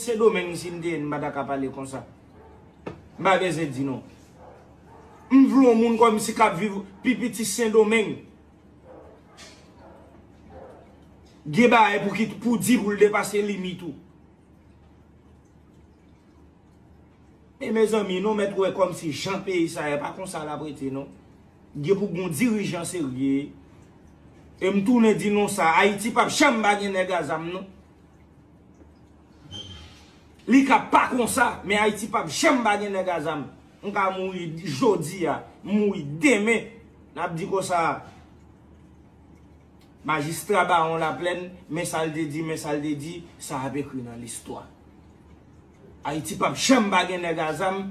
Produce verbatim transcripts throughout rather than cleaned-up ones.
Sendomeng si m te ye, m pa ta ka pale konsa. M pa bezwen di non. M vle yon moun kòmsi k ap viv pi piti Sendomeng. Gen bagay pou ki, pou di pou l depase limit ou. E mezanmi, nou mèt wè kòmsi jan peyi sa ye, pa konsa l ap rete non. Gen pou gon dirijan serye. E m tounen di nou sa, Ayiti p ap janm pa gen nèg a zam non. Li ka pa konsa, men Ayiti p ap janm pa gen nèg a zam. M ka mouri jodi a, m mouri demen, n ap di konsa, majistra Bawon Laplèn, men sa l te di, men sa l te di, sa ap ekri nan listwa. Ayiti p ap janm pa gen nèg a zam,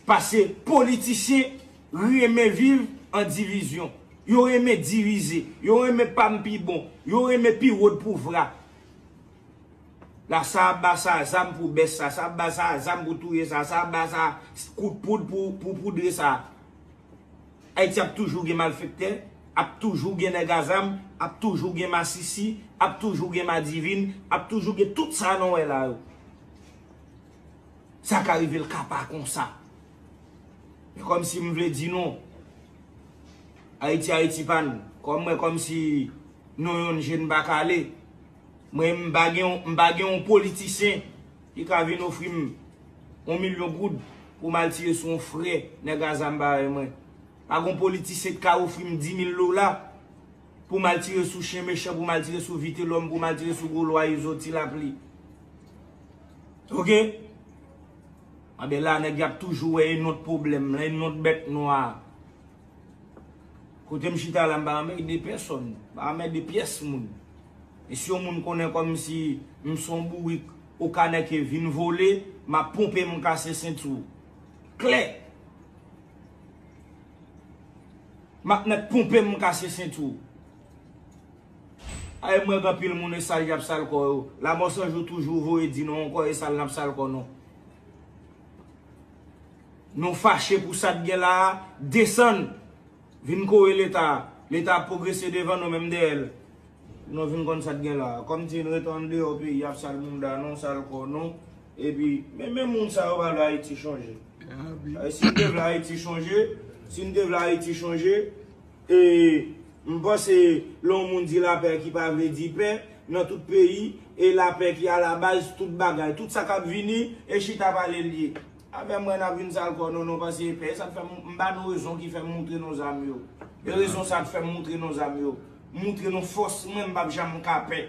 paske politisyen renmen viv an divizyon. Yo renmen divize, yo renmen pa m pi bon, yo renmen pi wo pou vra. La sa ap ba sa zam pou bès sa, sa ap ba sa zam pou touye sa, sa ap ba sa kout poud pou, pou poudre sa. Ayiti ap toujou gen malfektè, ap toujou gen nèg a zam, ap toujou gen masisi, ap toujou gen madivin, ap toujou gen tout sa nou wè la yo. Sa ka rive l ka pa konsa. Men kòmsi m vle di nou, Ayiti, Ayiti pa n. Kòm mwen, kòmsi nou yonn je n pa kale. Mwen, m pa gen, m pa gen yon politisyen ki ka vin ofri m yon milyon goud pou m al tire sou yon frè nèg a zam parèy mwen. Pa gen yon politisyen ki ka ofri m di mil dola pou m al tire sou chen mechan, pou m al tire sou vitelòm, pou m al tire sou gwo lwa Izo Ti Lapli. Oke? Anben la, nèg y ap toujou wè e nòt pwoblèm lan, e nòt bèt nwa. Kote m chita la, m pa anmède pèsonn, m pa anmède pyès moun. E si yon moun konnen kòmsi m se yon bourik, okanè ke vin vole, m ap ponpe m kase senti w. Klè! M ap mèt ponpe m kase senti w. Ay, mwen gen anpil moun e sal y ap sal kò yo. Lanmò San Jou toujou voye di nou ankò e sal n ap sal kò nou. Nou fache pou sa t gen la a, desann. Vin kore Leta. Leta ap pwogrese devan nou, menm dèyè l. Nou vin konn sa t gen la a. Kòmsi n rete andeyò peyi, y ap sal mounda nou, sal kò nou. Epi, men, men moun sa yo pa vle Ayiti chanje. Ay, si n te vle Ayiti chanje, si n te vle Ayiti chanje, e, m panse lè yon moun di lapè ki pa vle di pè nan tout peyi, e lapè ki alabaz tout bagay. Tout sa k ap vini, e chita pale l ye. Avè mwen n ap vin sal kò nou, nou panse e pè. E sa k fè m, m ba nou rezon ki fè m moutre nou zam yo. E rezon sa k fè m moutre nou zam yo. Moutre nou fòs mwen, m p ap janm ka pè.